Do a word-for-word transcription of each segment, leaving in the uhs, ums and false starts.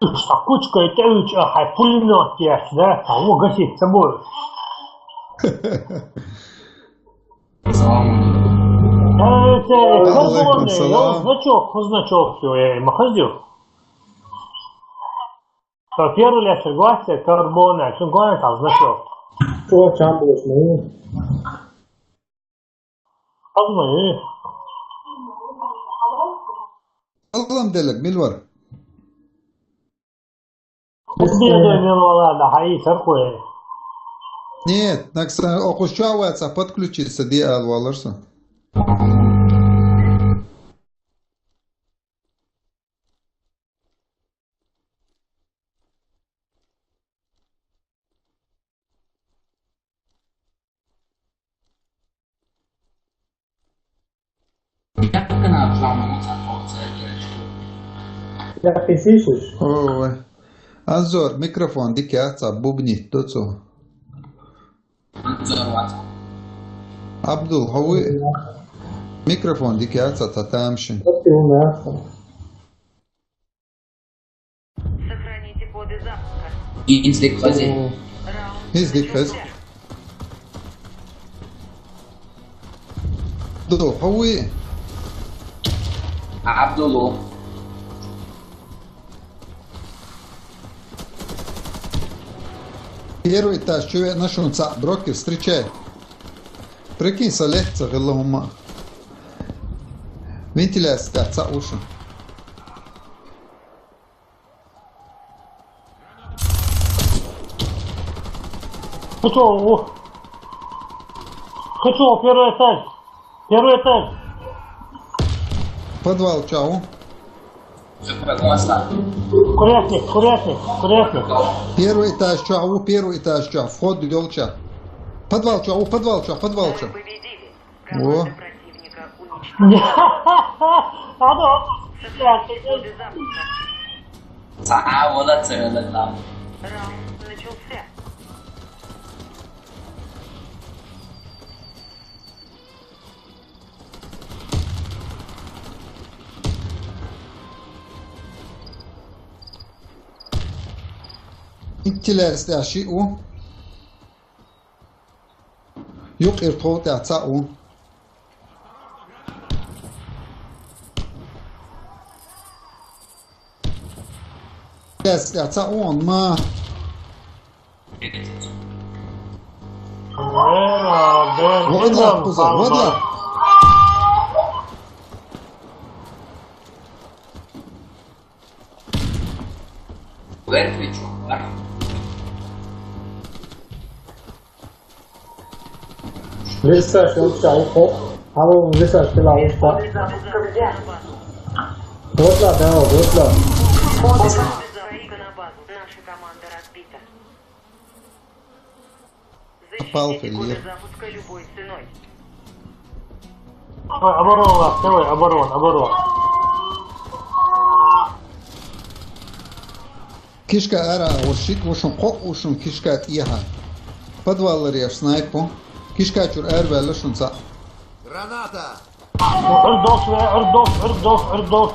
Ша кучкой тӀеуьйчу ахьа пулемёт еш, да? Хьо гасить ца бой. Салам алейкум. Э, це Алейкум карбоне, салам. Йо, значок, хӀун значок ю, э, ма хаза ю. Ша первый лечир гвасте карбоне, шун гонат ал значок. Чо чам бош ма ю? Хаза ма ю. Салам делег, мила вара? Беседуй мила вала, да, хьаийцар кхуьй. Нет, нагахь сан окхуш чохь вацахь подключиться де ала воллура со. Як канал чуьра ма ву цхьа кхочу цӀерга? Як и сишиш? Ой. Анзор, микрофон дика яц, цхьа бубнит ду цо. Анзор вац. Абдул, хьо вуй? Микрофон дика яц, цхьа тамашийна. Сохраните коды запуска. ХӀинца дика хезий? ХӀинца дика хеза. Абдул, хьо вуй? Абдул ву. Первый этаж чу веана шуна цхьаъ, брокер, встречай. Прикинь, сан летта ца хилла хӀумма а. Вентиляция тӀехь цхьаъ ву шуна. Хочу ву. Хочу первый этаж. Первый этаж. Подвал чохь ву. Курятник, курятник, курятник. Первый этаж чохь ву, первый этаж чохь. Вход йолчохь. Подвал чохь ву, подвал чохь, подвал чохь. Во. Ана. Цхьа а вала ца велла там. Раунд начался. Итт лаьцна тӀехь шиъ ву. Юккъера тхов тӀехь цхьаъ ву. Лаьцна тӀехь цхьаъ ву хьуна ма. Вадлах, кхуза, вадлах. Весаш, йолча, ухо. Алло, весаш, тела, ухо. Вот ла, да, вот ла. Наша команда разбита. Палка, Защитите коды запуска любой ценой. Оборона, давай, оборона, оборона. Кишка ара, вошик, вошун, кхо, вошун, кишка тӀехьа. Подваллар яш снайпу. Кишка чур ара ваьлла шун цхьаъ. Граната! Эрдос, эрдос, эрдос, эрдос.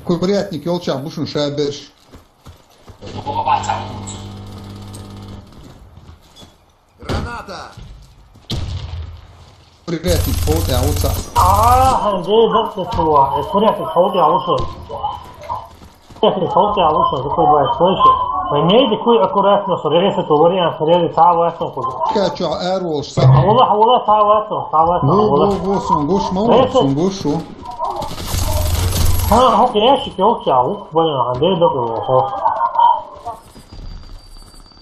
Курятник йолчохь бу шун ша берш. Граната! Курятник тхов тӀехь ву цхьаъ. А, хьан де дакъа цо. Э, курятник тхов тӀехь ву шун. Курятник тхов тӀехь ву шун, какой бывает, слышишь? Вай медик вуй аккуратно, со регеса ту вариант, со резе цхьа а вац кхуза. Качу ар волуш цхьаъ. Вала, вала, цхьа а вац, цхьа а вац, вала. Ву, ву, ву, сун гуш ма ву, сун гуш ву. Ха, хӀокху ящик йолча, ух, блин, а де докъо, хо.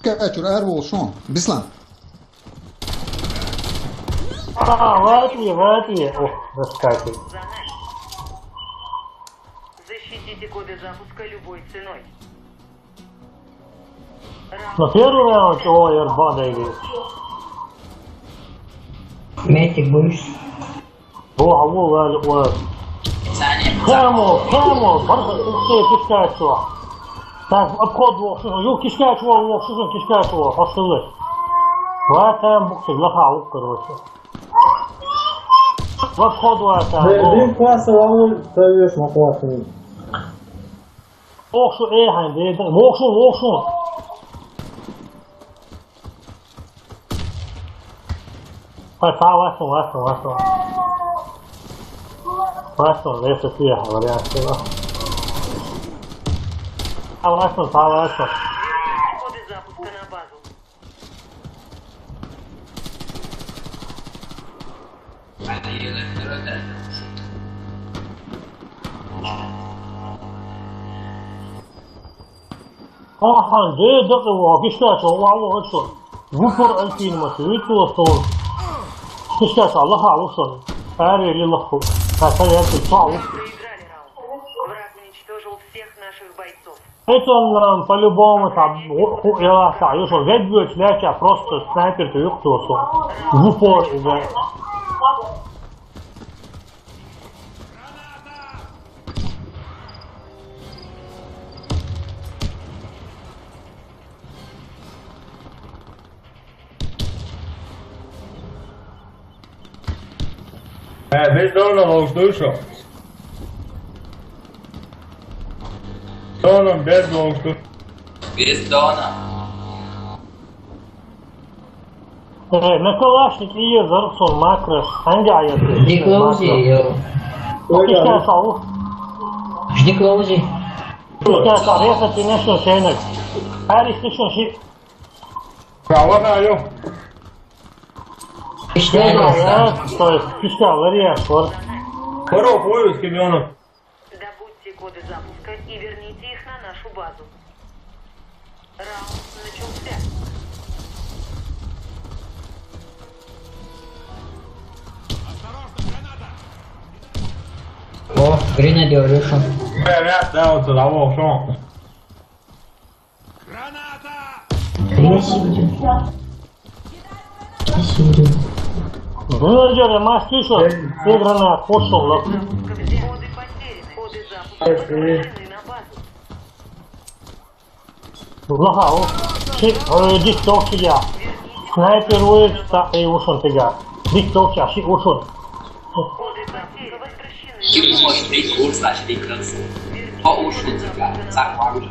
Качур ар волуш хьуна, Бислан. А, ватли, ватли. Ух, заскакивает. Защитите коды запуска любой ценой. На первый раунд, о, я рбан дойду. Метик будешь? Во, а во, ваьлла, ваьлла. Хамо, хамо, барха, ух ты, кишкачо. Так, обход вохшуш, ю кишкачо, вохшуш, кишкачо, хостелы. Ва, там бухтыг, лаха, ух, короче. Ва ходу ата. Бе, бе, класса валун, та веш ма класса. Ох, шу, э, хайн, бе, да, ох, шу, ох, шу. Ай, па, ласно, ласно, ласно. Ласно, ласно, я говорю, что. А, ласно, па, ласно. Коды запуска на базу. Аха, де, де, де, во, кишка, чё, ва, во, что? В упор альпин, ма, ты видел, что он? Кишка, чё, Аллаха, во, что? Ари, ли лоху. Та, та, я, ты, чё, во? Проиграли раунд. Враг уничтожил всех наших бойцов. Это он нам по-любому там, у, у, я так, если он ведь будет, я тебя просто снайпер, ты их тоже. В упор, да. Э, без дона, волш душу. Доном, без волш душу. Без дона. Э, на калашник и зарсон макрош, анга я ты. Жди клоузи, йо. Окей, сейчас, а у. Жди клоузи. Сейчас, а резать ты начнёшь, Энек. Арис, ты что, ши? Право, да, алло. Иште, да, то есть, писка, лария, вот. Здорово, хуй, Скибёнок. Добудьте коды запуска и верните их на нашу базу. Раунд начался. О, гренадер вышел. Бля, да, вот туда, во, шо? Граната! Красиво. Красиво. Гренадер, я мастер, что? Ты гранат, пошёл, да? Коды потеряны. Коды запуска возвращены на базу. Лаха, о, ши, э, дик токчига. Снайпер уйт, та, э, ушун тига. Дик токча, ши ушун. Ким может дик урса, ши дик рынсу. По ушун тига, сак вагу.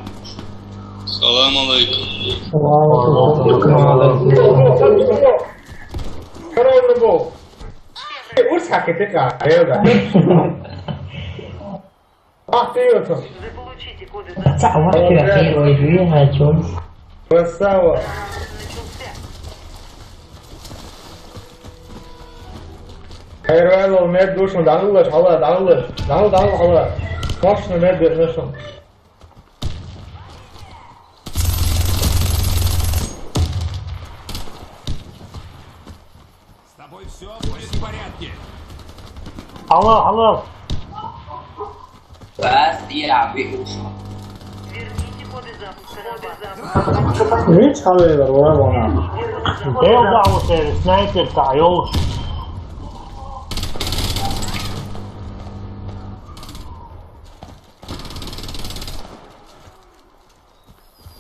Салам алейкум. Король любовь. Урса китика, э, да. Ах ты, это. Заполучите коды за... Ца, вот кира первый, две, а чё? Красава. Хайрвайло, мед душман, дангылаш, хала, дангылаш. Дангыл, дангыл, хала. Точно мед душман. С тобой все будет в порядке. Алло, алло. Бас, я выушал. Верните коды запуска на базу. Hiç haberler var bana. Belda o seni, sniper ta, yol.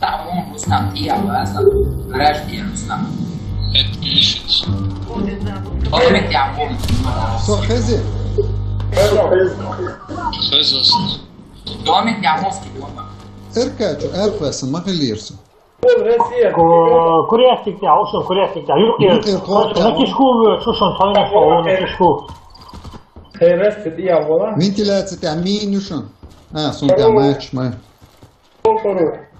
Tamam, Rustam, diye Rustam. Garaj diye Rustam. Etmiş. Domik ya bu. So, Hezi. Hezi olsun. Domik ya Moski doma. Erkaçu, erkvesin, makilirsin. Ku-, kuriastik ya, usun kuriastik ya. Yürü, yürü. Yürü, yürü, korkma. Na kişku, susun, tanrı, na kişku. Ventilacija te minus. A, sunt te mačma. Urs, urs, urs, urs.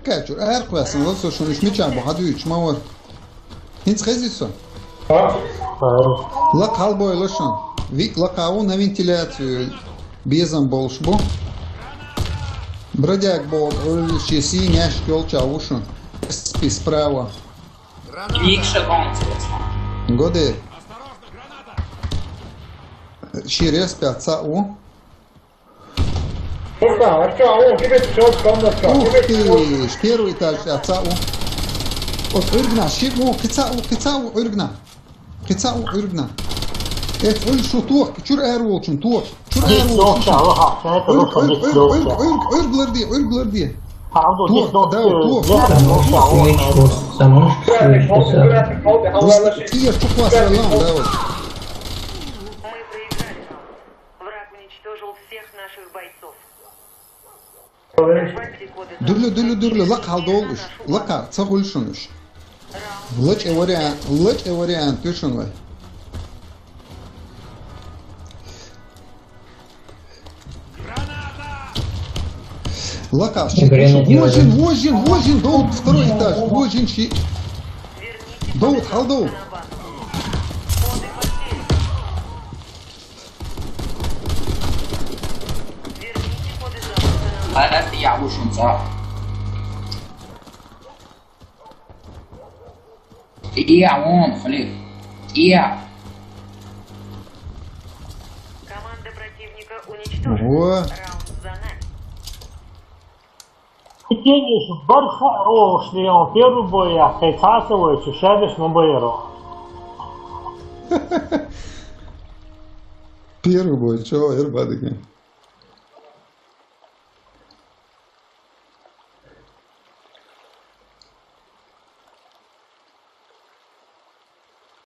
Kaçur, erkvesin, olsun, şunu hiç mi çarpı, hadi üç, ma var. Hints Hezi so? Lak halboy lošan. Vik lak avu na ventilacija. Biezan bolš bu. Bradjak bol, šie sīnjaški olča ušan. Spi sprava. Gode. Šie respi atsa u. Ух ты, первый этаж, а цаӀ ву. Оцу Ӏуьргана, ши ву, кхин цаӀ ву, кхин цаӀ ву Ӏуьргана. Кхин цаӀ ву Ӏуьргана. Эцу Ӏуьрг шу тоха, чуьра ара волчун тоха. Чуьра ара волчун. Ӏуьрг, Ӏуьрг, Ӏуьрг, Ӏуьрг, Ӏуьрг ларди, Ӏуьрг ларди. Тоха, да, тоха. Ас кхер чу кхоссар лам, да, вот. Мы проиграли раунд. Враг уничтожил всех наших бойцов. Дуьрла, дуьрла, дуьрла, лакха хьалдолу уьш. Лакха, ца хуьлу шуна уьш. ЛачӀа вариант, лачӀа вариант ю шуна вай. Лакха, ши, вожин, вожин, вожин, Доуд, второй этаж, вожин ши. Доуд, хьалдов. Ай, ай, я вышел, за. Я вон, Халиф. Я. Команда противника уничтожена. Во. Раунд за нами. Кхетийша бархӀ а рогӀуш леон первый боях, кхин цхьа а ца вайча, шаьбеш ма байаро. Первый бой, чо, эр бадиге.